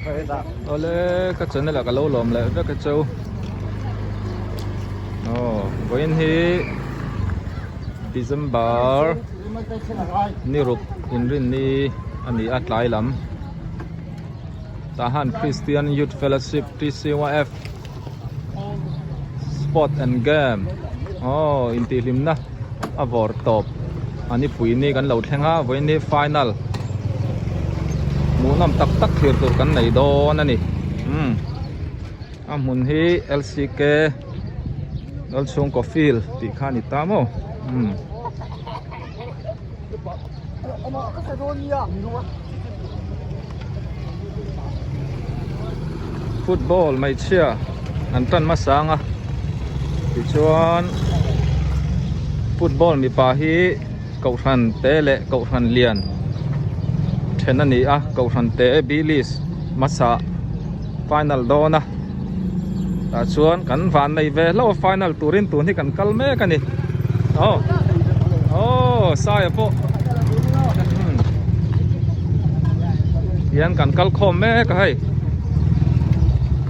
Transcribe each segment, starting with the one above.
Awle ka channel ah ka lo lawm leh vek a cheu aw vawiin hi December ni ruk inrinni a ni a tlai lam tah han Christian Youth Fellowship T_C_Y_F Sport and game aw intihhlimna a vawr tawp a nipui ni kan lo thleng a vawiin hi final hmuhnawm tak tak thlir tur kan nei dawn a ni umm a hmun hi L C K Lalchhungkaw field tih kha a ni ta maw umm. Football hmeichhia an tan hmasa ang a tichuan football mipa hi kohhran te leh kohhran lian then a ni a kohhran te B list hmasa final dawn a tah chuan kan van nei ve hlauh a final turin tun hi kan kal mek a ni aw aw saia pawh hian kan kal khawm mek a hei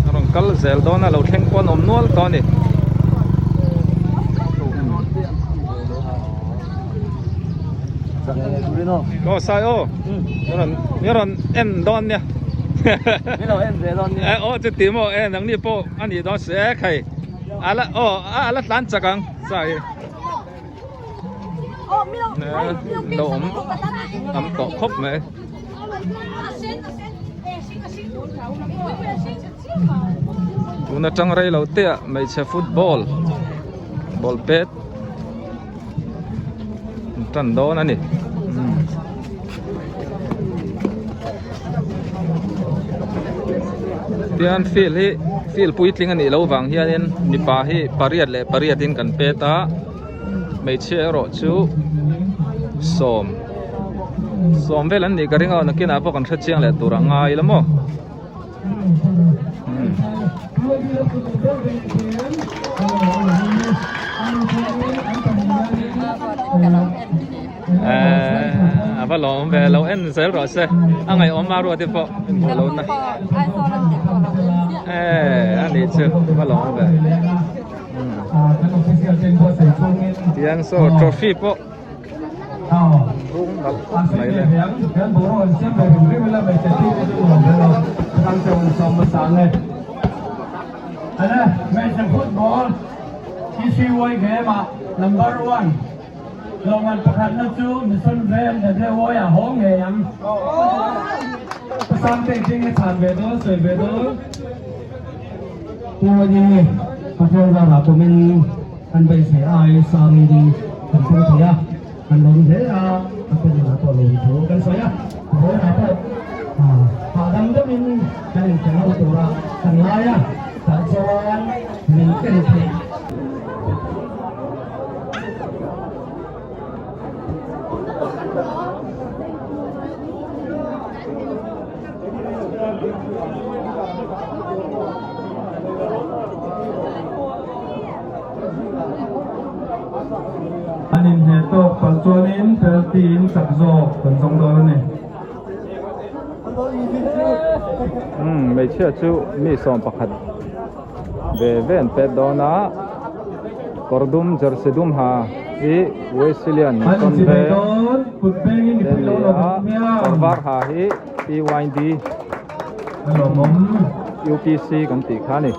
a rawn kal zel dawn a lo thleng pawh an awm nual tawh a ni. Aw sai aw mi rawn en dawn nia mi lo en ve dawn nia aw chuti maw e nangni pawh a nih dawn si e khai ala aw ala tlan chak ang sai lo awm tam tawh khawp mai tun atang rei lo te ah hmeichhe football ball pet an tan dawn a ni tian field hi field puitling a nih loh vang hianin mipa hi pariat leh pariat in kan pet a hmeichhia erawh chu sawm sawm vel an nih ka ring a nakinah pawh kan hrechiang leh tur a ngai la maw. A va lawm ve lo en zel rawh se a ngaihawm a ruat te pawh inhmuh lo na eh a nih chu a va lawm ve tiang saw trophy pawh Rung nalh khawp mai le. An beisei ai sangin kan pung thei a, kan lawm hle a, a penah pawh lawm thu kan sawi a, vawiinah pawh hahdam deuhin kan inkhel ho tura kan ngai a, tah chuan min en theih. An inhneh tawk palh chuanin penalty in chak zawk kan zawng dawn a ni. Umm hmeichhia chu mi 11 ve ve an pet dawn a kawr dum jersey dum ha hi Wesleyan An Convent inchibei dawn kut bengin mipui lo a ni lo a bawk nia. kawr var ha hi PYD A lawmawm. UPC kan tih kha a ni.